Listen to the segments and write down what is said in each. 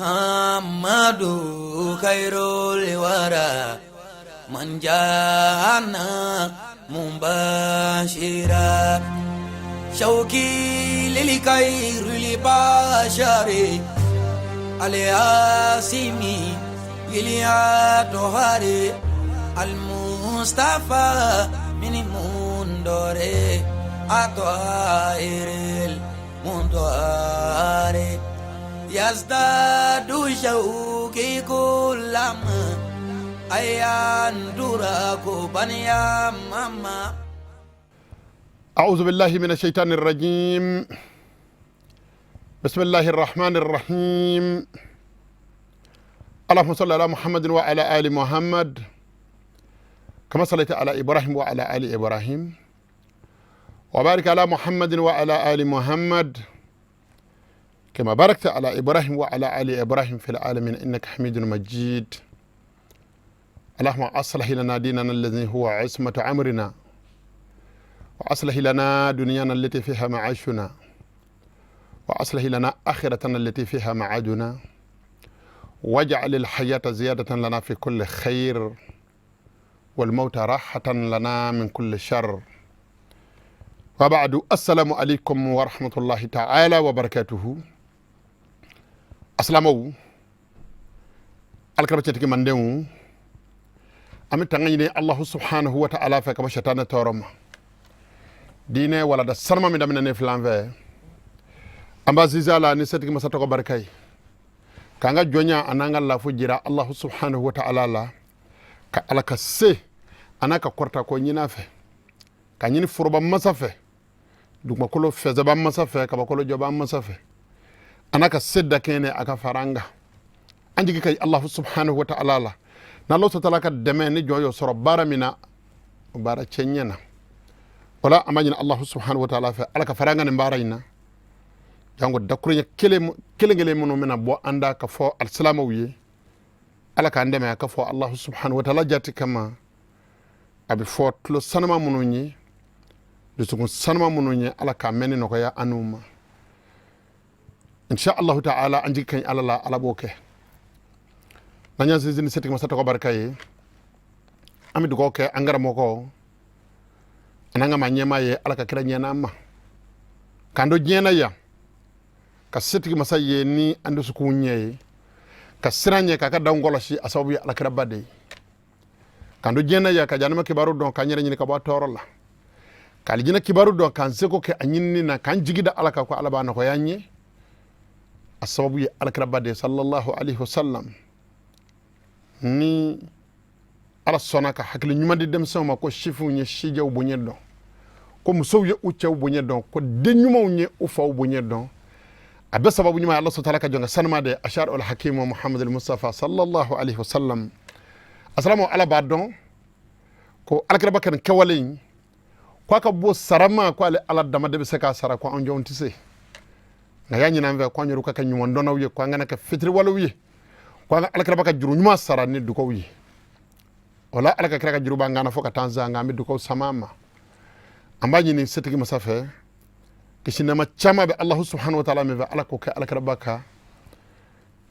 Muhammadu khairul wara man jana mubashira shauki lil khairil bashari aliasimi iliatohari almustafa min mundore atoairil mundoare yazdadu shauki kulama ayanduraku baniya mama. أعوذ بالله من الشيطان الرجيم. بسم الله الرحمن الرحيم. اللهم صل على محمد وعلى آل محمد كما صليت على إبراهيم وعلى آل إبراهيم، وبارك على محمد وعلى آل محمد كما باركت على إبراهيم وعلى آل إبراهيم في العالمين إنك حميد مجيد. اللهم أصلح لنا ديننا الذي هو عصمة أمرنا، وأصلح لنا دنيانا التي فيها معاشنا، وأصلح لنا آخرتنا التي فيها معادنا، واجعل الحياة زيادة لنا في كل خير، والموت راحة لنا من كل شر. وبعد، السلام عليكم ورحمة الله تعالى وبركاته. Asilamaw, alakira cɛtigi mandenw, an bɛ tanga ɲini Allahu subhanahu wa ta'ala fɛ ka bɔ sɛtanɛ tɔɔrɔ ma. Diinɛ walada sanuma min daminɛ ne filan fɛ, an b'a sinsin a la ni setigi masa tɔgɔ barika ye, k'an ka jɔnya an'an ka lafu jira Allahu subhanahu wa ta'ala la, ka Ala ka se an'a ka kɔrɔta ko ɲini a fɛ, ka ɲini foroba masa fɛ, dugumakolo fɛsɛba masa fɛ, kabakolo jɔba masa fɛ, an'a ka se dakɛnɛ a ka fara an kan. An jigi ka Allahu subhanahu wa ta'ala la, n'Allahu ta'ala ka dɛmɛ ni jɔn y'o sɔrɔ baara min na, o baara cɛ ɲɛ na. Wala an b'a ɲini Allahu subhanahu wa ta'ala fɛ, Ala ka fara an ka nin baara in na. Jango dakuruɲɛ kelen kelen minnu bɛna bɔ an da ka fɔ alisilamɛw ye, Ala k'an dɛmɛ a ka fɔ Allahu subhanahu wa ta'ala jati kama. A bɛ fɔ tulo sanuma minnu ye, dusukun sanuma minnu ye, Ala k'a mɛnni nɔgɔya an n'u ma, insha Allahu ta'ala. An jigi ka ɲi Ala la, Ala b'o kɛ. N'an y'an sinsin ni setigi masa tɔgɔ barika ye, an bɛ dugawu kɛ an karamɔgɔ an'an ka maa ɲɛmaa ye, Ala ka kira ɲɛna an ma, k'an to diɲɛ na yan ka setigi masa ye ni an dusukun ɲɛ ye, ka siran ɲɛ, k'a ka danw kɔlɔsi, a sababu ye alakiraba de ye. K'an to diɲɛ na yan ka janima kibaru dɔn, k'an yɛrɛ ɲini ka bɔ a tɔɔrɔ la, ka alijinɛ kibaru dɔn, k'an seko kɛ a ɲinini na, k'an jigi da Ala kan ko Ala b'a nɔgɔya an ye, a sababu ye alakiraba de ye, sallallahu alaihi wasallam. Ni Ala sɔnna ka hakili ɲuman di denmisɛnw ma, ko sifinw ye sijɛw bonya dɔn, ko musow ye u cɛw bonya dɔn, ko den ɲumanw ye u faw bonya dɔn, a bɛɛ sababu ɲuman ye Ala sɔrɔ ka jɔn ka sanuma de ashar al hakim Muhammad al Mustafa sallallahu alaihi wasallam. Asalamu, Ala b'a dɔn ko alakiraba kɛ nin kɛwale in ko a ka bɔ sarama, ko ale Ala dama de bɛ se k'a sara, ko an jɔnw tɛ se. Nka y'a ɲini an fɛ ko an yɛrɛ ka kɛ ɲumandɔnnaw ye, ko an kana kɛ fitiriwalew ye, ko an ka alakiraba ka juru ɲuman sara ni dugaw ye. O la, Ala ka kira ka juru b'an kan na fo ka taa an se, an bɛ dugaw sama a ma. An b'a ɲini setigi masa fɛ, kisi nɛɛma caman bɛ Alahu subhanahu wa taala min fɛ, Ala k'o kɛ alakiraba kan,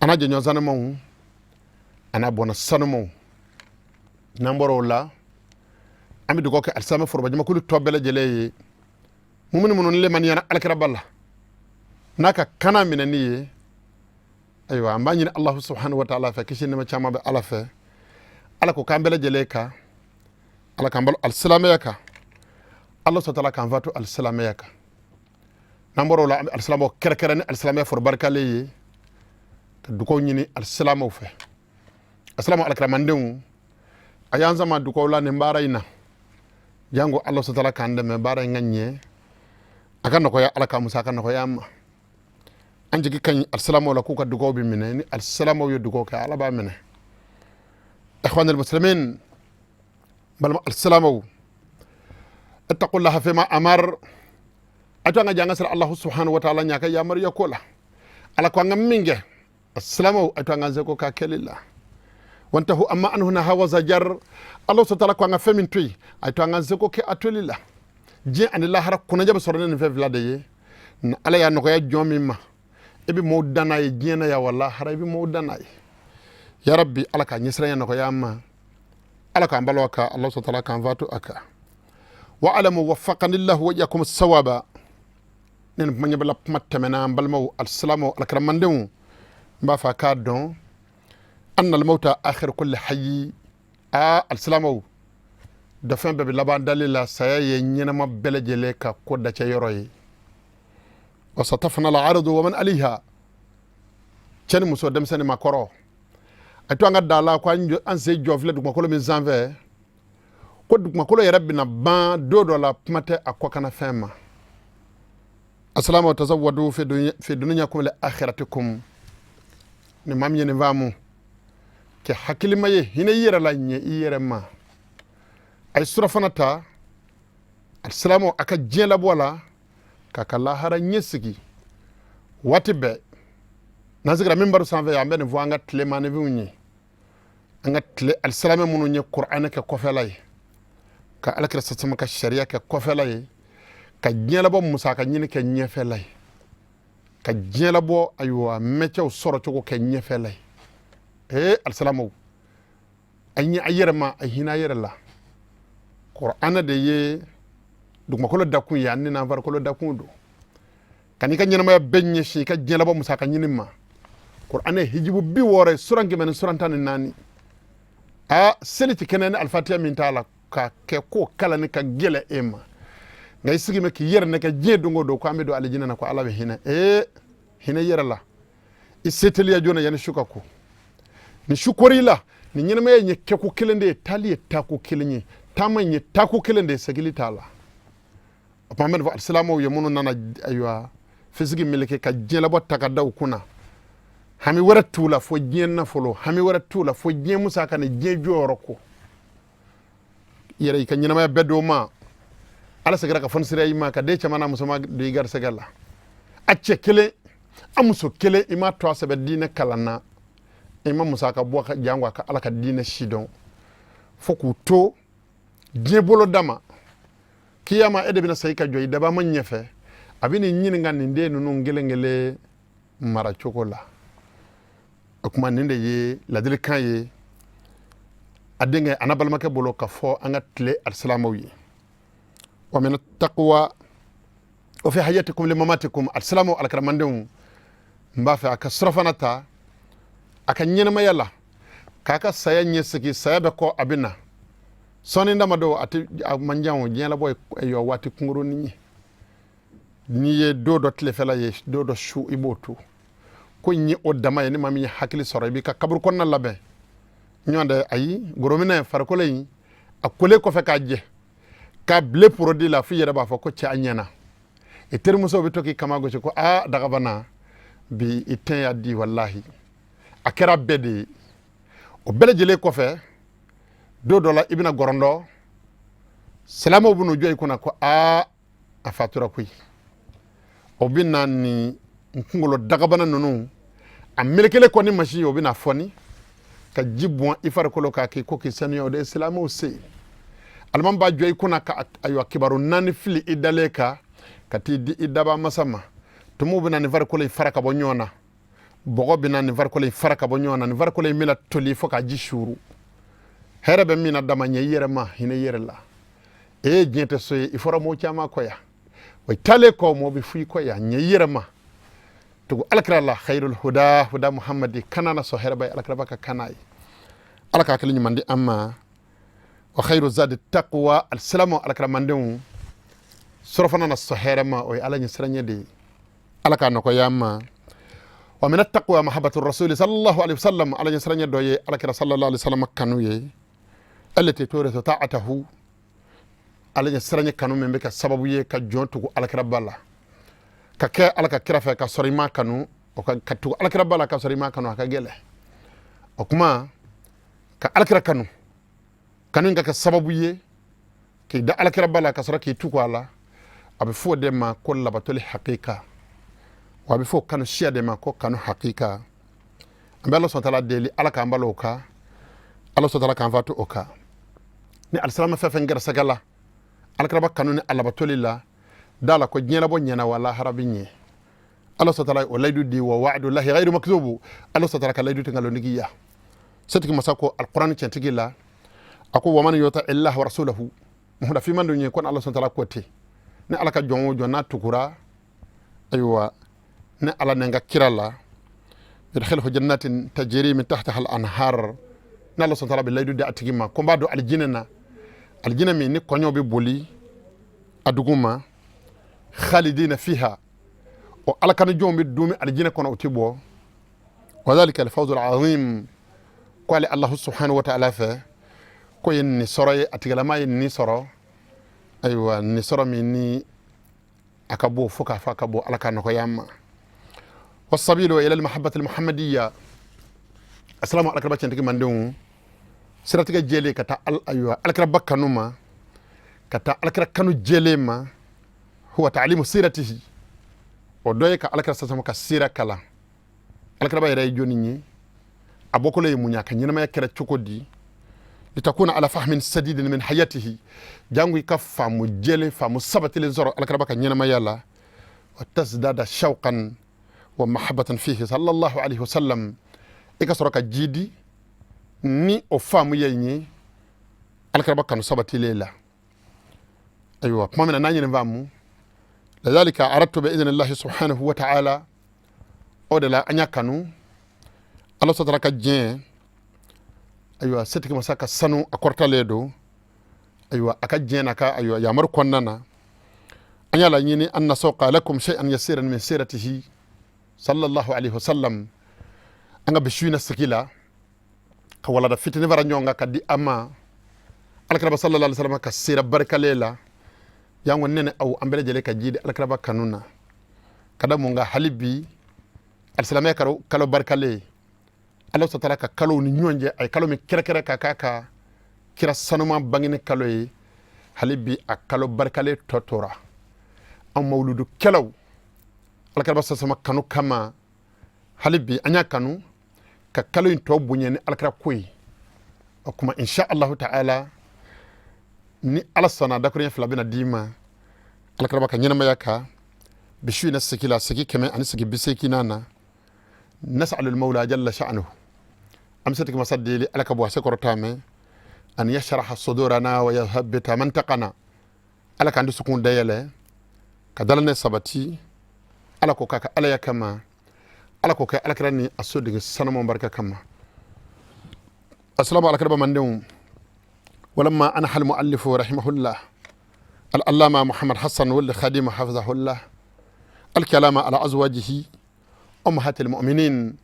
a n'a jɛɲɔgɔn sanumaw, a n'a bɔnna sanumaw. N'an bɔra o la, an bɛ dugawu kɛ alisilamɛ forobajamakulu tɔ bɛɛ lajɛlen ye, mumini minnu lemaniyara alakiraba la n'a ka kana minɛni ye. Ayiwa, an b'a ɲini Alahu subhanahu wa taala fɛ, kisi nɛɛma caman bɛ Ala fɛ, Ala ko k'an bɛɛ lajɛlen kan, Ala k'an balo alisilamɛya kan, Ala sɔrɔ taala k'an fatu alisilamɛya kan. N'an bɔra o la, an bɛ alisilamɛw kɛrɛkɛrɛ ni alisilamɛya forobarikalen ye, ka dugawu ɲini alisilamɛw fɛ. Asilamu alakiramandenw, a y'an sama dugawu la nin baara in na, jango Ala sɔrɔ taala k'an dɛmɛ baara in ka ɲɛ, a ka nɔgɔya, Ala ka musa ka nɔgɔya an ma. An jigi ka ɲi alisilamɛw la k'u ka dugawu bɛ minɛ. Ni alisilamɛw ye dugawu kɛ, Ala b'a minɛ. Ikhwanul muslimin, balima alisilamɛw, ittaqullaha fima amar. A to an ka jɛ an ka siran Allahu subhanahu wa ta'ala ɲɛ a ka yamaruya ko la. Ala ko an ka min kɛ, alisilamɛw, a to an k'an seko k'a kɛli la. Wantahu amma anhu naha wa zajar. Allah subhanahu wa ta'ala ko an ka fɛn min to yen, a to an k'an seko kɛ a toli la. Diɲɛ ani lahara kunnajɛ bɛ sɔrɔ ne nin fɛn fila de ye. Ni Ala y'a nɔgɔya jɔn min ma, I bɛ maaw dan n'a ye diɲɛ na yan wa lahara i bɛ maaw dan n'a ye. Ya rabbi, Ala ka ɲɛsiranya nɔgɔya an ma, Ala k'an balo a kan, Ala sɔtala k'an fatu a kan. Wa alamu waffaqanillahu wa iyyakum sawaba. Ne ni kuma ɲɛbila kuma tɛmɛna, an balimaw alisilamɛw, alakiramandenw, n b'a fɛ a k'a dɔn anna almauta akhir kulli hayyi. A alisilamɛw, dafɛn bɛɛ bɛ laban dali la, saya ye ɲɛnama bɛɛ lajɛlen ka ko dacɛ yɔrɔ ye. Wa satafna al-ardu wa man alayha. Cɛ ni muso, denmisɛnnin, makɔrɔ, a to an ka da la ko an sen jɔ filɛ dugumakolo min sanfɛ, ko dugumakolo yɛrɛ bɛna ban don dɔ la, kuma tɛ a kɔkanna fɛn ma. Asalaamu tazawwadu fi dunyakum li akhiratikum. Ni maa min ye nin faamu, kɛ hakilima ye, hinɛ i yɛrɛ la, ɲɛ i yɛrɛ ma. A ye surafana ta, alisilamɛw, a ka diɲɛ labɔ la k'a ka lahara ɲɛ sigi. Waati bɛɛ n'an sigira minbaru sanfɛ, an bɛ nin fɔ an ka tile maaninfinw ye, an ka tile alisilamɛ minnu ye kuranɛ kɛ kɔfɛla ye, ka alakira sasama ka sariya kɛ kɔfɛla ye, ka diɲɛlabɔ musaka ɲini kɛ ɲɛfɛla ye, ka diɲɛlabɔ ayiwa mɛcɛw sɔrɔ cogo kɛ ɲɛfɛla ye. Ee alisilamɛw, a ɲɛ a yɛrɛ ma, a hinɛ a yɛrɛ la. Kuranɛ de ye dugumakolo dakun ye, ani n'an farikolo dakun don. Ka n'i ka ɲɛnamaya bɛɛ ɲɛsin i ka diɲɛlabɔ musaka ɲini ma. Kuranɛ hijibu 60 ye, suran 114. A seli tɛ kɛnɛ ni alifatiya min t'a la, ka kɛ ko kalanni ka gɛlɛ e ma, nka i sigi mɛ k'i yɛrɛ nɛgɛ diɲɛ don o don ko an bɛ don alijinɛ na, ko Ala bɛ hinɛ. Ee, hinɛ i yɛrɛ la, i seteliya joona yanni su ka ko. Ni su kora i la, ni ɲɛnamaya in ye kɛko kelen de ye, taali ye taako kelen ye, taama in ye taako kelen de ye, segili t'a la. O tuma an bɛ nin fɔ alisilamɛw ye minnu nana ayiwa fisigi meleke ka diɲɛlabɔ ta ka da u kunna. Hami wɛrɛ t'u la fo diɲɛ nafolo, hami wɛrɛ t'u la fo diɲɛ musaka ni diɲɛ jɔyɔrɔ ko. I yɛrɛ i ka ɲɛnamaya bɛɛ d'o ma. Ala seginna ka fɔnisiriya i ma ka den cɛman n'a musoman don i garisɛgɛ la. A cɛ kelen, a muso kelen, i m'a to a sɛbɛ diinɛ kalan na, i ma musaka bɔ ka jango a ka Ala ka diinɛ si dɔn, fo k'u to diɲɛ bolo dama. Kiyama e de bɛna sa i ka jɔ i dabama ɲɛfɛ, a bɛ n'i ɲininka nin den ninnu kelen kelen mara cogo la. O tuma nin de ye ladilikan ye a denkɛ a n'a balimakɛ bolo ka fɔ an ka tile alisilamɛw ye. Wa min taqwa wa fi hayatikum li mamatikum. Alisilamɛw, alakiramandenw, n b'a fɛ a ka surafana ta a ka ɲɛnamaya la k'a ka saya ɲɛsigi. Saya bɛ kɔ, a bɛ na sɔɔni damadɔ, a tɛ a man jan. O diɲɛlabɔ ye waati kunkurunin ye. N'i ye don dɔ tilefɛla ye, don dɔ su, i b'o to ko in ye o dama ye. Ni maa min ye hakili sɔrɔ, i b'i ka kaburu kɔnɔna labɛn ɲɔgɔn dɛ. Ayi, gorominɛ farikolo in a kolen kɔfɛ k'a jɛ k'a bile porodi la, f'i yɛrɛ b'a fɔ ko cɛ a ɲɛna. I terimuso bɛ to k'i kama gosi ko aa dagabana bi i tɛn y'a di. Walahi, a kɛra bɛɛ de ye. O bɛɛ lajɛlen kɔfɛ, don dɔ la i bɛna gɔrɔndɔ, silamɛw bɛn'u jɔ i kunna ko aa a fatura koyi. O bɛ na ni n kunkolo dagabana ninnu a melekelen kɔ ni masi ye, o bɛna fɔni ka ji bɔn i farikolo kan k'i ko k'i sanuya. O de ye silamɛw se. Alimami b'a jɔ i kunna ka ayiwa kibaru naani fili i dalen kan ka t'i di i daba masa ma. Tumuw bɛna nin farikolo in fara ka bɔ ɲɔgɔn na, bɔgɔ bɛna nin farikolo in fara ka bɔ ɲɔgɔn na, nin farikolo in bɛna toli fo ka ji suuru. Hɛrɛ bɛ min na dama, ɲɛ i yɛrɛ ma, hinɛ i yɛrɛ la. Ee, diɲɛ tɛ so ye, i fɔra mɔgɔ caman kɔ yan, wa i taalen kɔ mɔgɔ bɛ fɔ i kɔ yan. Ɲɛ i yɛrɛ ma, tugu alakira la. Khairul huda huda Muhammadi. Kana na sɔn hɛrɛba ye, alakiraba ka kana ye. Ala ka hakili ɲuman di an ma. Wa khairu zadi taqwa. Alisilamu, alakiramandenw, surafana na sɔn hɛrɛ ma, o ye Ala ɲɛsiranɲɛ de ye. Ala k'a nɔgɔya an ma. Wa min taqwa mahabbatu rasuli sallallahu alaihi wasallam. Ala ɲɛsiranɲɛ dɔ ye alakira sallallahu alaihi wasallam kanu ye. Allati turithu ta'atahu. Ala ɲɛsiranɲɛ kanu min bɛ kɛ sababu ye ka jɔn tugu alakiraba la, ka kɛ Ala ka kira fɛ ka sɔrɔ i m'a kanu. O ka tugu alakiraba la ka sɔrɔ i m'a kanu, a ka gɛlɛ. O kuma ka alakira kanu, kanu in ka kɛ sababu ye k'i da alakiraba la ka sɔrɔ k'i tugu a la, a bɛ fɔ o de ma ko labatoli hakika, wa a bɛ fɔ o kanu siya de ma ko kanu hakika. An bɛ Ala sɔntala deli, Ala k'an balo o kan, Ala sɔntala k'an fatu o kan. Ni alisilama fɛn fɛn gɛrɛsɛgɛ la alakiraba kanu ni a labatoli la, da la ko diɲɛlabɔ ɲɛna wa lahara bɛ ɲɛ. Ala sɔtala o layidu di wa wa'du lahi ghayru makdhubu. Ala sɔtala ka layidu tɛ nkalontigiya. Setigi masa ko alquran cɛntigi la, a ko wa man yuti illah wa rasulahu muhuda fiman dun ye ko ala sɔtala ko ten, ni Ala ka jɔn o jɔn n'a tugura, ayiwa, ni Ala ni ka kira la, yudkhilhu jannatin tajri min tahtiha al-anhar, ni Ala sɔtala bɛ layidu di a tigi ma ko n b'a don alijinɛ na, alijinɛ min ni kɔɲɔ bɛ boli a dugu ma, khalidina fiha, o Ala kanu jɔnw bɛ duumi alijinɛ kɔnɔ, o tɛ bɔ. Wa dhalika al-fawzu al-azim. Ko ale Allahu subhanahu wa ta'ala fɛ ko ye nin sɔrɔ ye, a tigilama ye nin sɔrɔ, ayiwa, nin sɔrɔ min ni a ka bɔ fo k'a fɔ a ka bɔ. Ala ka nɔgɔya an ma. Wasabilu ila al-mahabbati al-muhammadiyya. Assalamu alakiraba cɛntigi mandenw, siratigɛ jɛlen ka taa, ayiwa, alakiraba kanu ma, ka taa alakira kanu jɛlen ma, huwa ta'limu siratihi, o dɔ ye ka alakira sasama ka sira kalan. Alakiraba yɛrɛ ye jɔnni ye? A bɔkolo ye mun ye? A ka ɲɛnamaya kɛra cogo di? Litakuna ala fahmin sadidin min hayatihi, jango i ka faamu jɛlen, faamu sabatilen sɔrɔ alakiraba ka ɲɛnamaya la. Wa tasdada shawqan wa mahabbatan fihi sallallahu alaihi wasallam, i ka sɔrɔ ka jidi ni o faamu ye ye alakiraba kanu sabatilen la. Ayiwa, tuma min na n'an ye nin faamu, lidhalika aradtu bi idhnillahi subhanahu wa ta'ala, o de la an y'a kanu Ala sɔtara ka diɲɛ, ayiwa, setigi masa ka sanu a kɔrɔtalen don, ayiwa, a ka diɲɛ n'a ka, ayiwa, yamaru kɔnɔna na, an y'a laɲini an nasawqa lakum shay'an yasiran min siratihi sallallahu alaihi wasallam. An ka bi su in na sigi la ka walada fitinin fara ɲɔgɔn kan ka di an ma alakiraba sallallahu alaihi wasallam ka sira barikalen la, yango ne ni aw an bɛɛ lajɛlen ka jidi alakiraba kanu na. Ka da mun kan? Hali bi alisilamɛya kalo, kalo barikalen, Ala sɔtara ka kalow ni ɲɔgɔn cɛ, a ye kalo min kɛrɛkɛrɛ ka k'a ka kira sanuman bangeni kalo ye, hali bi a kalo barikalen tɔ tora an mawuludukɛlaw alakiraba sasama kanu kama. Hali bi an y'a kanu ka kalo in tɔ bonya ni alakira ko ye. O kuma, insha Allahu ta'ala, ni Ala sɔnna, dakuruɲɛ 2 bɛna d'i ma alakiraba ka ɲɛnamaya ka bi su in na sigi la, sigi kɛmɛ ani sigi bi seegin na. Nasalul mawla jalla sha'nuhu, an bɛ se tigi masa deli, Ala ka bɔ a se kɔrɔ mɛn, an yashraha sudurana wa yuthabbita mantaqana, Ala k'an dusukun dayɛlɛ ka dalanɛ sabati. Ala ko k'a ka alaya kama, Ala ko kɛ alakira ni a sodege sanuman barika kama. Assalamu alakiraba mandenw. Walamma ana hal muallifu rahimahullah al-allama Muhammad Hassan wal Khadim hafizahullah al-kalama ala azwajihi ummahatil mu'minin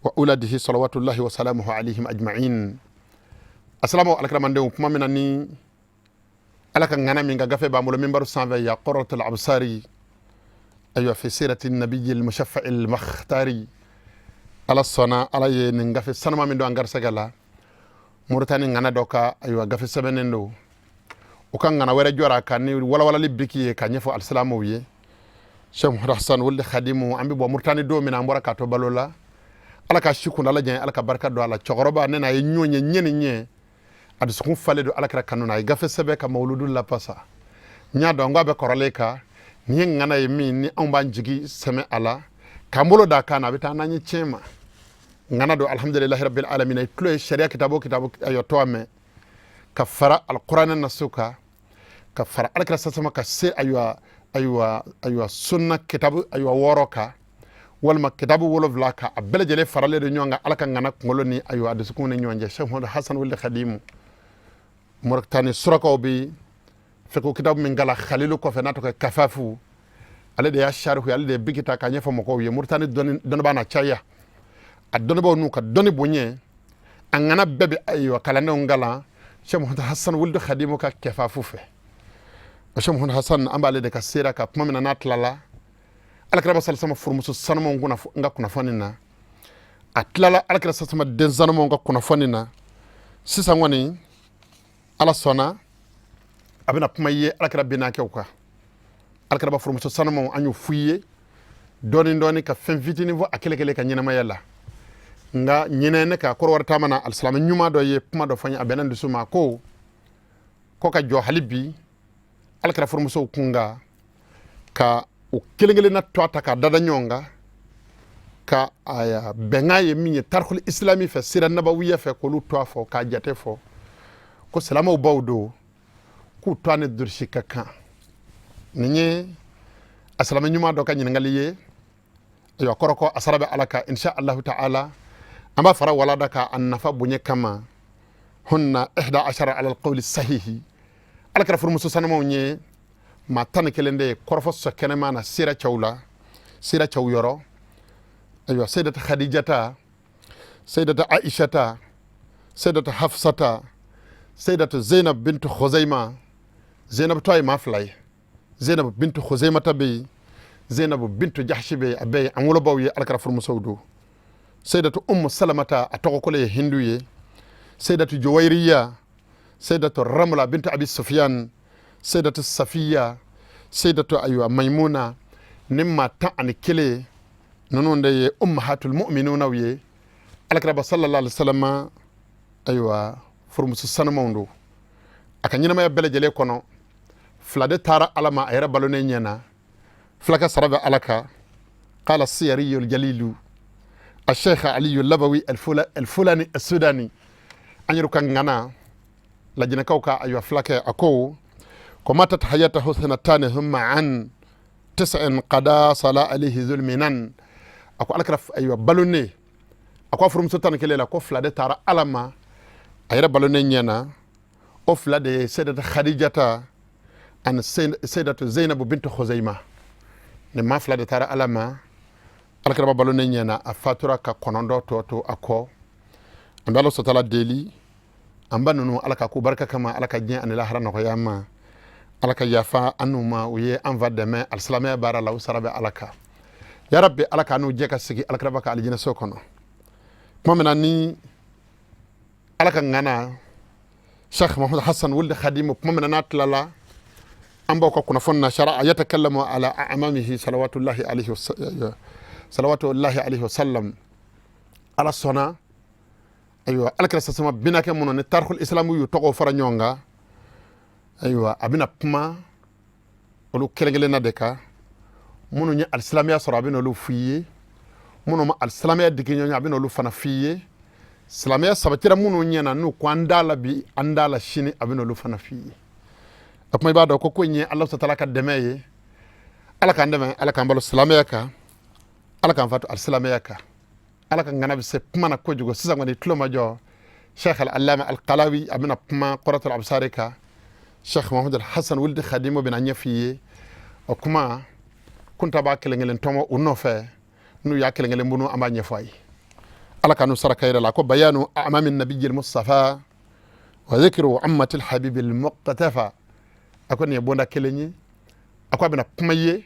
wa auladihi salawatullahi wa salamuhu alayhim ajma'in. Assalamu alakira mandenw, kuma min na ni Ala ka ŋana min ka gafe b'an bolo minbaru sanfɛ, ya qurratul absari, ayiwa, fi sirati nabiyyi al-mushaffa'i al-makhtari. Ala sɔnna, Ala ye nin gafe sanuma min don an garisɛgɛ la, Moritani ŋana dɔ ka, ayiwa, gafe sɛbɛnnen don, o ka ŋana wɛrɛ jɔra a kan ni walawalali biki ye ka ɲɛfɔ alisilamɛw ye. Cheikh Muhammad Hassan wali Khadimu, an bɛ bɔ Moritani don min na, an bɔra k'a to balo la. Ala ka si kundala jan, Ala ka barika don a la. Cɛkɔrɔba ne n'a ye ɲɔgɔn ye ɲɛ ni ɲɛ, a dusukun falen don alakira kanu na. A ye gafe sɛbɛn ka mawuludu lapasa. N y'a dɔn n ko a bɛ kɔrɔlen kan. Nin ye ŋana ye min ni anw b'an jigi sɛmɛ a la k'an bolo d'a kan na, a bɛ taa n'an ye tiɲɛ ma. Ŋana don, alhamdulilahi rabbil alamin. I tulo ye sariya kitabu o kitabu, ayiwa, tɔgɔ mɛn ka fara alikuranɛ nasu kan, ka fara alakira sasama ka se, ayiwa, ayiwa, ayiwa, sunna kitabu, ayiwa, 6 kan walima kitabu 7 kan, a bɛɛ lajɛlen faralen don ɲɔgɔn kan Ala ka ŋana kunkolo ni, ayiwa, a dusukun ni ɲɔgɔn cɛ. Cheikh Muhammad Hassan Wuli Khadimu, Mauritanie surakaw bi fiqh kitabu min kala Khalilu kɔfɛ n'a tɔgɔ ye Kafafu, ale de y'a sarihu, ale de ye biki ta k'a ɲɛfɔ mɔgɔw ye. Mauritanie dɔnnibaa na caya, a dɔnnibaaw n'u ka dɔnni bonya, a ŋana bɛɛ bɛ, ayiwa, kalandenw kalan Cheikh Muhammad Hassan Wuli Khadimu ka Kafafu fɛ. Cheikh Muhammad Hassan, an b'ale de ka sera ka kuma min na n'a tilala alakira salisama furumuso sanumanw n ka kunnafoni na, a tilala alakira salisama den sanumanw ka kunnafoni na. Sisan kɔni, Ala sɔnna, a bɛna kuma i ye alakira binaakɛw kan. Alakira furumuso sanumanw, an y'o f'u ye dɔɔni dɔɔni ka fɛn fitinin fɔ a kelen kelen ka ɲɛnamaya la. Nka ɲinɛ ne ka kɔrɔwari taama na, alisilamɛ ɲuman dɔ ye kuma dɔ fɔ n ye, a bɛnna n dusu ma, ko ka jɔ hali bi alakira furumusow kun kan ka U kelen kelenna tɔgɔ ta k'a dada ɲɔgɔn kan ka aya bɛnkan ye min ye tarikul islami fɛ, sira nabawiya fɛ, k'olu tɔgɔ fɔ k'a jate fɔ ko silamɛw baw don, k'u tɔgɔ ni durusi ka kan. Nin ye a silamɛ ɲuman dɔ ka ɲininkali ye. Ayiwa, kɔrɔ ko a sara bɛ Ala kan. Insha Allahu ta'ala, an b'a fara walada ka a nafa bonya kama. Hunna ihda ashara ala alqawli sahihi. Ala kira furumuso sanumaw ye maa 11 de ye kɔrɔfɔ sɔ kɛnɛma na sira cɛw la, sira cɛw yɔrɔ. Ayiwa, Sayyidata Khadijata, Sayyidata Aishata, Sayyidata Hafsata, Sayyidata Zainab bintu Khuzaima. Zainab tɔgɔ ye maa fila ye: Zainab bintu Khuzaimata bɛ yen, Zainab bintu Jahshi bɛ yen. A bɛɛ ye an wolobaw ye, Alakira furumusow don. Sayyidatu Ummu Salamata, a tɔgɔ kolo ye Hindu ye. Sayyidatu Juwairiya, Sayyidatu Ramla bintu Abi Sufyan, Sayyidatu Safiya, Sayyidatu ayiwa Maimuna. Ni maa 11 ninnu de ye ummahatul mu'minunaw ye, Alakiraba sallallahu alaihi wasallam ayiwa furumuso sanumanw don. A ka ɲɛnamaya bɛɛ lajɛlen kɔnɔ, fila de taara Ala ma a yɛrɛ balonen ɲɛ na. Fila ka sara bɛ Ala kan. Qala siyariyul jalilu الشيخ علي اللبوي الفلاني السوداني, an yɛrɛ ka ŋana lajinɛkaw ka ayiwa filakɛ, a ko ko matat hayatahu sanatani thumma an tis'in qada sala alayhi zulminan. A ko Alakira ayiwa balonen, a ko a furumuso 11 la, ko fila de taara Ala ma a yɛrɛ balonen ɲɛ na. O fila de ye Sayyidata Khadijata ani Sayyidatu Zainabu bintu Khuzaima. Nin maa fila de taara Ala ma Alakiraba balonen ɲɛ na. A fatura ka kɔnɔntɔn tɔ to a kɔ. An bɛ Ala sɔtala deli, an ba ninnu, Ala ka k'u barika kama, Ala ka diɲɛ ani lahara nɔgɔya an ma, Ala ka yafa an n'u ma. U ye an fa dɛmɛ alisilamɛya baara la, u sara bɛ Ala kan. Ya Rabbi, Ala k'an n'u jɛ ka sigi Alakiraba ka alijinɛso kɔnɔ. Tuma min na ni Ala ka ŋana Sheikh Muhammad Hassan wulde Khadimu, tuma min na n'a tilala an b'aw ka kunnafoni na, shara yatakallamu ala amamihi salawatullahi alayhi wa sallam. Ala sɔnna, ayiwa, Alakira sasama binakɛ minnu ni tarikul islamu y'u tɔgɔw fara ɲɔgɔn kan, ayiwa, a bɛna kuma olu kelen kelenna de kan. Minnu ye alisilamɛya sɔrɔ, a bɛna olu f'i ye. Minnu ma alisilamɛya digi ɲɔgɔn ye, a bɛna olu fana f'i ye. Silamɛya sabatira minnu ɲɛna, n'u ko an t'a la bi, an t'a la sini, a bɛna olu fana f'i ye. O kuma, i b'a dɔn ko in ye Ala taala ka dɛmɛ ye. Ala k'an dɛmɛ, Ala k'an balo silamɛya kan, Ala k'an fatu alisilamɛya kan. Ala ka ŋana bɛ se kuma na kojugu. Sisan kɔni, tulo ma jɔ, Sheikh Al-Allama Al-Qalawi, a bɛna kuma Quratul Absari kan. Sheikh Muhammad Al-Hassan wuldi Khadimu bɛna ɲɛf'i ye. O kuma kunta b'a kelen kelen tɔmɔ u nɔfɛ, n'u y'a kelen kelen bunu, an b'a ɲɛfɔ a ye. Ala ka n'u saraka yɛrɛ la ko bayanu amami nabiyil mustafa wa dhikru ammatil habibil muqtafa. A ko nin ye bonda kelen ye. A ko a bɛna kuma ye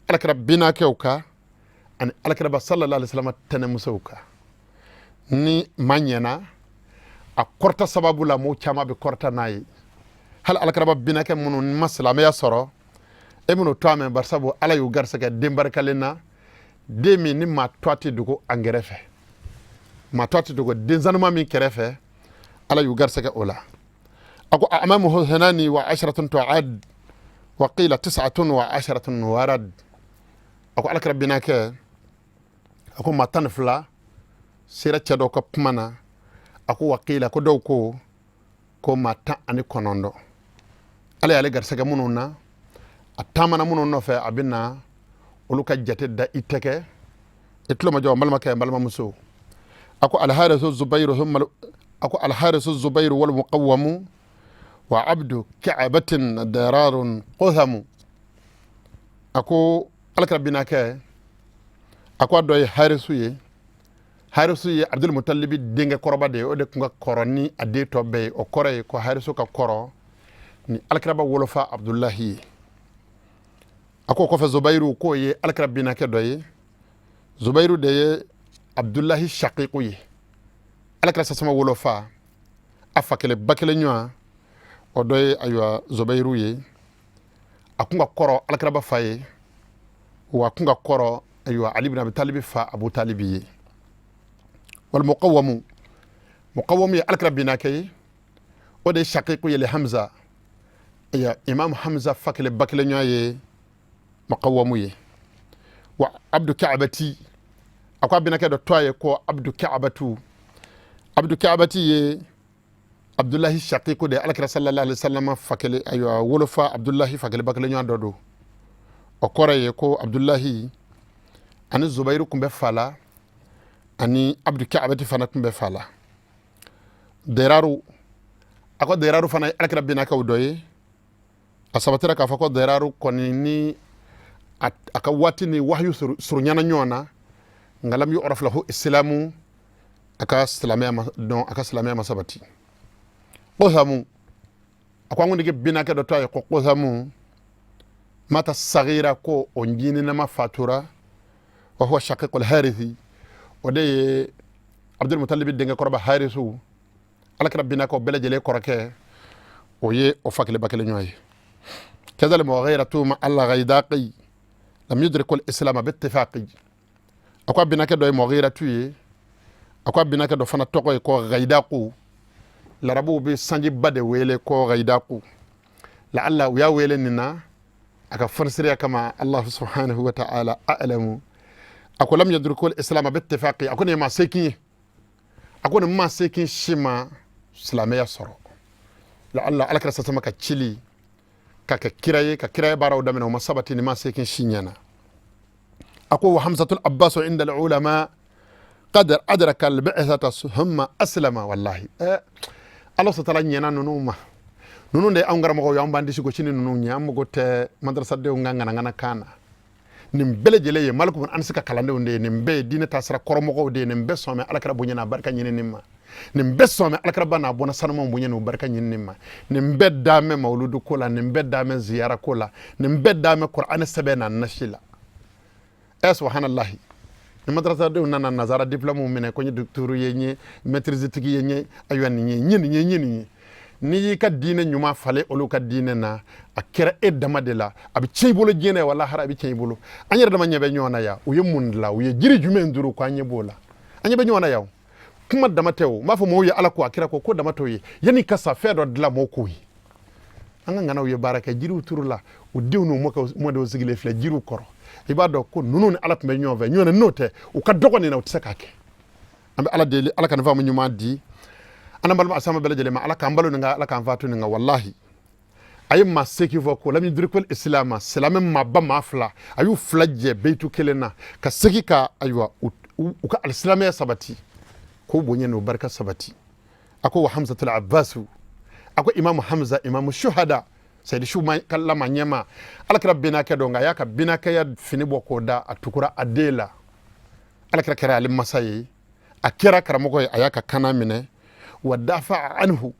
Alakira binakɛw kan ani Alakiraba sallallahu alaihi wasallam tɛnɛmusow kan. Ni maa ɲɛna a kɔrɔta sababu la, mɔgɔw caman bɛ kɔrɔta n'a ye. Hali Alakiraba binakɛ minnu ma silamɛya sɔrɔ, e minnu to a mɛn, barisabu Ala y'u garisɛgɛ den barikalen na, den min ni maa tɔ tɛ dogo an kɛrɛfɛ, maa tɔ tɛ dogo den sanuma min kɛrɛfɛ, Ala y'u garisɛgɛ o la. A ko amamuhu thanani wa asharatun tu'ad wa qila tis'atun wa asharatun warad. A ko Alakira binakɛ, a ko maa 12 sera cɛ dɔw ka kuma na. A ko wakila, ko dɔw ko maa 19, Ala y'ale garisɛgɛ minnu na, a taamana minnu nɔfɛ, a bɛ na olu ka jate da i tɛgɛ. I tulo ma jɔ, n balimakɛ, n balimamuso. A ko alharisu zubairu thumma, a ko alharisu zubairu wal muqawwamu wa abdu ka'batin dararun quthamu. A ko Alakira binakɛ, a ko a dɔ ye Harisu ye. Harisu ye Abdul Mutalibi denkɛ kɔrɔba de ye. O de tun ka kɔrɔ ni a den tɔ bɛɛ ye. O kɔrɔ ye ko Harisu ka kɔrɔ ni Alakiraba wolofa Abdulahi ye. A ko kɔfɛ, Zubairu, k'o ye Alakira binakɛ dɔ ye. Zubairu de ye Abdulahi shakiku ye, Alakira sasama wolofa, a fa kelen ba kelen ɲɔgɔn, o dɔ ye ayiwa Zubairu ye. A kun ka kɔrɔ Alakiraba fa ye, wa a kun ka kɔrɔ ayiwa Ali bin Abi Talibi fa Abu Talibi ye. Wal muqawwamu, muqawwamu ye Alakira binakɛ ye. O de ye shakiku ye li Hamza. Ya Imam Hamza fa kelen ba kelen ɲɔgɔn ye. Muqawwamu ye. Wa Abdu Kaabati, a ko a binakɛ dɔ tɔgɔ ye ko Abdu Kaabatu. Abdu Kaabati ye Abdulahi Shaqiqu de, Alakira sallallahu alaihi wasallam fa kelen, ayiwa, wolofa Abdulahi fa kelen ba kelen ɲɔgɔn dɔ don. O kɔrɔ ye ko Abdulahi ani Zubairu tun bɛ fa la, ani Abdu Kaabati fana tun bɛ fa la. Deraru, a ko Deraru fana ye Alakira binakɛw dɔ ye. A sabatira k'a fɔ ko Deraru kɔni ni a ka waati ni wahayu surunyana ɲɔgɔn na, nka lam yu'raf lahu islamu, a ka silamɛya ma dɔn, a ka silamɛya ma sabati. Qusamu, a ko an kuntigi binakɛ dɔ tɔgɔ ye ko Qusamu, mata sagira, ko o ncininama fatura. Wa huwa shaqiqul harithi, o de ye Abdul Mutalibi denkɛ kɔrɔba Harisu, Alakira binakɛw bɛɛ lajɛlen kɔrɔkɛ, o ye o fa kelen ba kelen ɲɔgɔn ye. Kazal Mughiratu ma al Ghaidaqi lam yudrikul islam bittifaqi. A ko a binakɛ dɔ ye Mughiratu ye, a ko a binakɛ dɔ fana tɔgɔ ye ko Ghaidaqu. Larabuw bɛ sanjiba de wele ko Ghaidaqu, laala u y'a wele nin na a ka fɔnisiriya kama. Allah subhanahu wa ta'ala a'lamu. A ko lam yudrikul islam bittifaqi, a ko nin ye maa seegin ye, a ko nin maa seegin si ma silamɛya sɔrɔ. Laala Alakira sasama ka cili ka kɛ kira ye, ka kiraya baaraw daminɛ, o ma sabati nin maa seegin si ɲɛna. A ko wa Hamzatul Abbas inda al-ulama qad adraka al-bi'thata thumma aslama. Wallahi, Ala sɔtala ɲɛna ninnu ma. Ninnu de ye anw karamɔgɔw ye, an b'an disi gosi ni ninnu ye. An mago tɛ madrasadenw ka ŋanaŋana kan na. Nin bɛɛ lajɛlen ye Maliku bin Anasi ka kalandenw de ye. Nin bɛɛ ye diinɛ taasira kɔrɔmɔgɔw de ye. Nin bɛɛ sɔn bɛ Alakira bonya n'a barika ɲinini ma. Nin bɛɛ sɔn bɛ Alakira ba n'a bɔnna sanumanw bonya n'u barika ɲinini ma. Nin bɛɛ daamɛ mawuludu ko la, nin bɛɛ daamɛ ziyara ko la, nin bɛɛ daamɛ Kuranɛ sɛbɛn n'a nasi la. Ɛ subhanallahi, ni madrasadenw nana nazara diplôme minɛ ko n ye docteur ye, n ye maîtrise tigi ye, n ye, ayiwa, nin ye, n ye nin ye, n ye nin ye. N'i y'i ka diinɛ ɲuman falen olu ka diinɛ na, a kɛra e dama de la, a bɛ tiɲɛ i bolo diɲɛ na, wala lahara a bɛ tiɲɛ i bolo. An yɛrɛ dama ɲɛ bɛ ɲɔgɔn na yan. U ye mun dilan? U ye jiri jumɛn turu ko an ɲɛ b'o la? An ɲɛ bɛ ɲɔgɔn na yan. Kuma dama tɛ o, n b'a fɔ mɔgɔw ye Ala ko a kira ko, ko dama t'o ye. Yanni ka sa, fɛn dɔ dilan mɔgɔw k'o ye. An ka ŋanaw ye baara kɛ, jiriw turu la, u denw n'u mɔkɛw mɔdenw sigilen filɛ jiriw kɔrɔ. I b'a dɔn ko ninnu ni Ala tun bɛ ɲɔgɔn fɛ ɲɔgɔn na. N'o tɛ, u ka dɔgɔ nin na, u tɛ se k'a kɛ. An bɛ Ala deli, Ala ka nin faamu ɲuman di an n'an balima asama bɛɛ lajɛlen ma. Ala k'an balo nin kan, Ala k'an fatu nin kan. Walahi, a ye maa seegin fɔ ko lam yudrikul islama, silamɛ maaba maa fila, a y'u fila jɛ beyitu kelen na ka segin ka, ayiwa, u ka alisilamɛya sabati, k'u bonya n'u barika sabati. A ko wa Hamzatul Abbasu, a ko Imamu Hamza, imamu shuhada, sayidu su kalama ɲɛma, Alakira binakɛ dɔn, nka a y'a ka binakɛya fini bɔ k'o da, a tugura a den la. Alakira kɛra ale masa ye, a kɛra karamɔgɔ ye, a y'a ka kana minɛ. Wa dafa anhu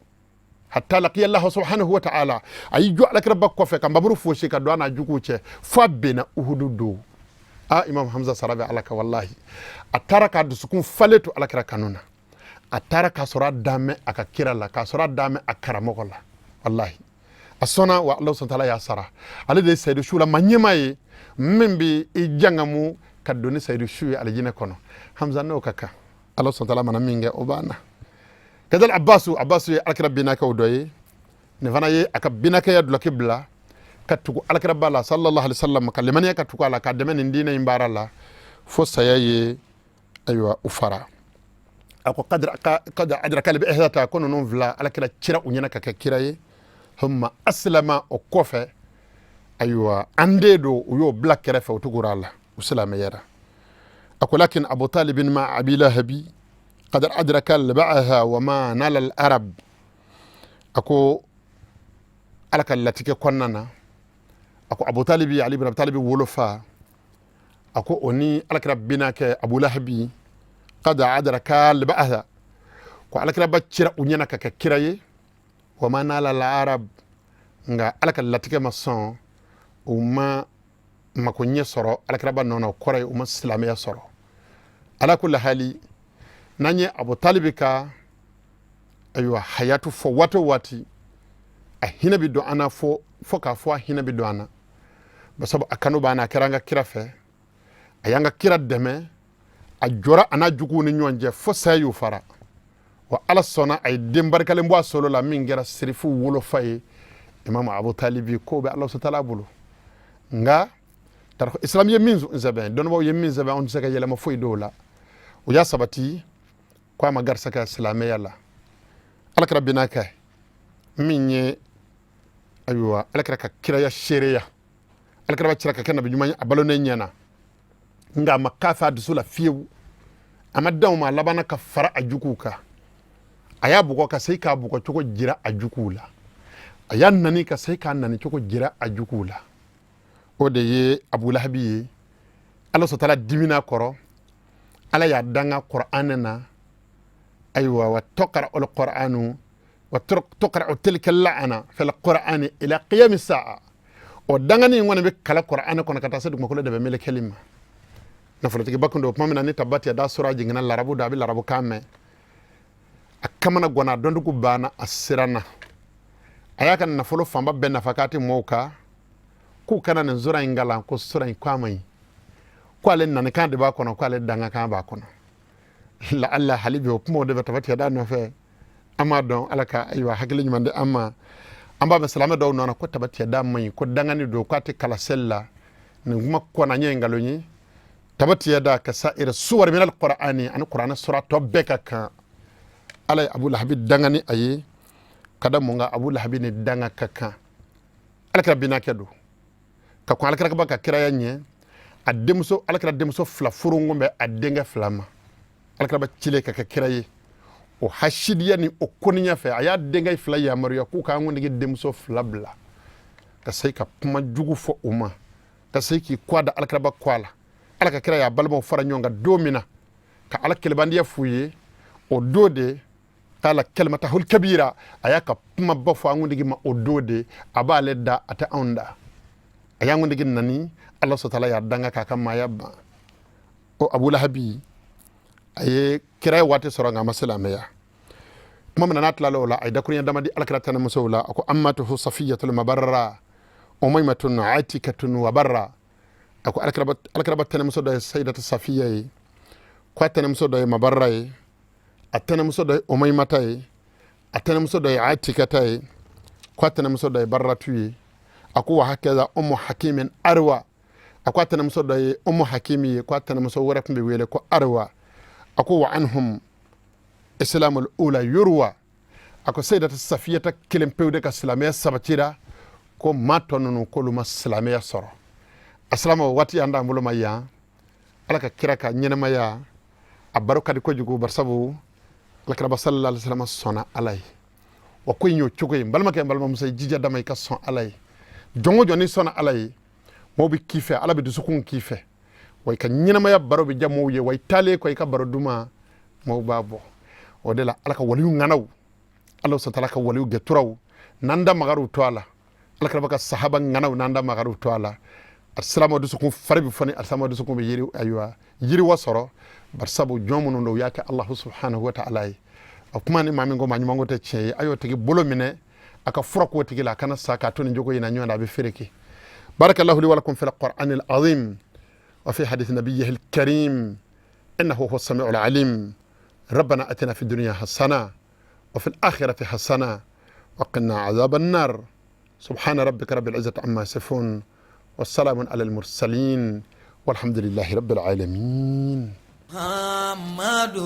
hatta laqiya Allah subhanahu wa ta'ala, a y'i jɔ Alakira ba kɔfɛ ka nbamuru fosi ka don a n'a juguw cɛ fo a benna Uhudu don. A Imam Hamza sara bɛ Ala ka. Wallahi, a taara k'a dusukun falen to Alakira kanu na. A taara k'a sɔrɔ a danmɛ a ka kira la, k'a sɔrɔ a danmɛ a karamɔgɔ la. Wallahi, a sɔnna wa Ala subhanahu wa ta'ala y'a sara. Ale de ye sayidu su la ma ɲɛma ye min bɛ i jangamu ka don ni sayidu su ye alijinɛ kɔnɔ. Hamza n'o ka kan, Ala subhanahu wa ta'ala mana min kɛ, o b'a na. Kadal Abbasu, Abbasu ye Alakira binakɛw dɔ ye. Nin fana ye a ka binakɛya dulɔki bila ka tugu Alakira ba la sallallahu alaihi wasallam, ka limaniya ka tugu a la, ka dɛmɛ nin diinɛ in baara la fo saya ye, ayiwa, u fara. A ko kad adraka al-bi'thata, ko ninnu fila, Alakira cira u ɲɛna ka kɛ kira ye. Thumma aslama, o kɔfɛ, ayiwa, an den don, u y'o bila kɛrɛfɛ, u tugura a la, u silamɛyara. A ko lakin Abu Talibin ma Abi Lahabi qad adraka al-ba'tha wa ma nala al-arab. A ko Ala ka latigɛ kɔnɔna na, a ko Abu Talibi, Ali ibn Abi Talibi wolofa, a ko o ni Alakira binakɛ Abu Lahabi, qad adraka al-ba'tha, ko Alakira ba cira u ɲɛna ka kɛ kira ye. Wa ma nala al-arab, nka Ala ka latigɛ ma sɔn, u ma mako ɲɛ sɔrɔ Alakiraba nɔ na. O kɔrɔ ye u ma silamɛya sɔrɔ. Ala kulli hali, n'an ye Abu Talibi ka, ayiwa, hayatu fɔ waati o waati, a hinɛ bɛ don an na, fo fo k'a fɔ a hinɛ bɛ don an na, basabu a kanu b'an na. A kɛra an ka kira fɛ, a y'an ka kira dɛmɛ, a jɔra a n'a juguw ni ɲɔgɔn cɛ fo saya y'u fara. Wa Ala sɔnna, a ye den barikalen bɔ a solo la min kɛra sirifu wolofa ye, Imamu Abu Talibi. Ko bɛ Ala sɔtala bolo, nka Tarikh islam ye min sɛbɛn, dɔnnibaaw ye min sɛbɛn, anw tɛ se ka yɛlɛma foyi don o la. O y'a sabati ko a ma garisɛgɛ silamɛya la. Alakira binakɛ min ye, ayiwa, alakira ka kiraya seereya, alakira ba cira ka kɛ nabi ɲuman ye a balonen ɲɛna, nka a ma kafa a dusu la fiyewu. A ma dan o ma, a labanna ka fara a juguw kan. A y'a bugɔ ka se k'a bugɔ cogo jira a juguw la, a y'a nani ka se k'a nani cogo jira a juguw la. O de ye Abulahabi ye. Ala sɔtala dimina kɔrɔ, Ala y'a danga Qur'an na. Ayiwa, wa taqra al Qur'anu wa tuqra'u tilka la'ana fil Qur'ani ila qiyam sa'a. O dangani in kɔni bɛ kala Qur'an kɔnɔ ka taa se dugumakolo de bɛ melekeli ma. Nafolotigiba kun don. Tuma min na ni tabati yada sura jiginna, larabu da a bɛ larabu kan mɛn, a kamana gwana, a dɔndugu banna, a siranna. A y'a ka nafolo fanba bɛɛ nafa k'a ti mɔgɔw kan k'u kana nin sura in kalan, ko sura in ko a man ɲi, ko ale nanikan de b'a kɔnɔ, ko ale dangakan b'a kɔnɔ. La alla hali bi o kumaw de bɛ tabati yada nɔfɛ, an b'a dɔn. Ala ka, ayiwa, hakili ɲuman di an ma. An b'a mɛn silamɛ dɔw nɔ na ko tabati yada man ɲi, ko dangani don, k'a tɛ kalan seli la. Nin kuma kɔnna ɲɛ ye nkalon ye. Tabati yada ka sa'ir suwar min alqur'ani, ani qur'ana sura tɔ bɛɛ ka kan. Ala ye Abu Lahabi dangani a ye ka da mun kan? Abu Lahabi ni danga ka kan. Alakira binakɛ don ka kɔn alakira ka kiraya ɲɛ. A denmuso, alakira denmuso fila furunkun bɛ a denkɛ fila ma. Alakira ba cilen ka kɛ kira ye, o hasidiya ni o koniya fɛ, a y'a denkɛ fila yamaruya k'u k'an kuntigi denmuso fila bila, ka se ka kuma jugu fɔ u ma, ka se k'i kɔ da alakiraba kɔ a la. Ala ka kira y'a balimaw fara ɲɔgɔn kan don min na ka Ala kelebandiya f'u ye, o don de kala kalimatahul kabira, a y'a ka kumaba fɔ an kuntigi ma. O don de a b'ale da, a tɛ anw da. A y'an kuntigi nani, Ala sɔtala y'a danga k'a ka maaya ban. O Abu Lahabi, a ye kira ye waati sɔrɔ, nka a ma silamɛya. Tuma min na n'a tilala o la, a ye dakuruɲɛ dama di alakira tɛnɛmusow la. A ko ammatuhu Safiyatul mabarra umaymatun atikatun wa barra. A ko alakiraba tɛnɛmuso dɔ ye Sayidatu Safiya ye, ko a tɛnɛmuso dɔ ye Mabarra ye, a tɛnɛmuso dɔ ye Umaymata ye, a tɛnɛmuso dɔ ye Atikata ye, ko a tɛnɛmuso dɔ ye Barratu ye. A ko wa hakaza Umu Hakimin Arwa. A ko a tɛnɛmuso dɔ ye Umu Hakimi ye, ko a tɛnɛmuso wɛrɛ tun bɛ wele ko Arwa. A ko wa anhum islamul ula yurwa. A ko Sayidatu Safiyata kelen pewu de ka silamɛya sabatira, ko maa tɔ ninnu k'olu ma silamɛya sɔrɔ. A silamɛ o waati an d'an bolo ma yan. Ala ka kira ka ɲɛnɛmaya a baro ka di kojugu, barisabu alakiraba sallallahu alaihi wasallam sɔnna Ala ye. Wa ko in y'o cogo ye. N balimakɛ, n balimamuso, i jija dama i ka sɔn Ala ye. Jɔn o jɔn n'i sɔnna Ala ye, mɔgɔw bɛ k'i fɛ, Ala bɛ dusukun k'i fɛ, wa i ka ɲɛnamaya baro bɛ diya mɔgɔw ye, wa i taalen kɔ i ka baro duman mɔgɔw b'a bɔ. O de la Ala ka waliyu ŋanaw, Ala sɔtala ka waliyu gɛturaw, n'an da magar'u to a la, Ala kɛra ka sahaba ŋanaw, n'an da magar'u to a la, alisilamɛw dusukun fari bɛ foni, alisilamɛw dusukun bɛ yiri, ayiwa, yiriwa sɔrɔ, barisabu jɔn minnu don, u y'a kɛ Alahu subhanahu wa ta'ala ye. O kuma ni maa min ko maa ɲuman ko tɛ tiɲɛ ye, a y'o tigi bolo minɛ, a ka fura k'o tigi la, a kana sa k'a to nin jogo in na ɲɔgɔn na, a bɛ fereke. Barakallahu li wa lakum fil qur'anil azim wa fi hadith nabiyyihil karim innahu huwa samiul alim. Rabbana atina fid dunya hasana wa fil akhirati hasana wa qina azaban nar. Subhana rabbika rabbil izzati amma yasifun wa salamun alal mursalin walhamdulillahi rabbil alamin. Muhammadu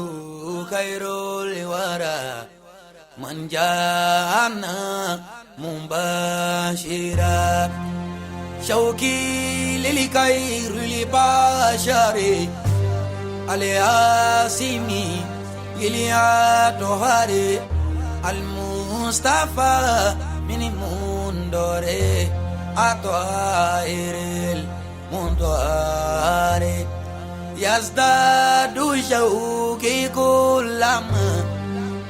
khairul wara man jana mubashira shauki lil khairil bashari al-asimi iliatohari al-Mustafa min mundore atoiril mundore yazdadu shauki kulama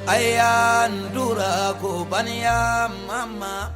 ayandura kubaniya mama.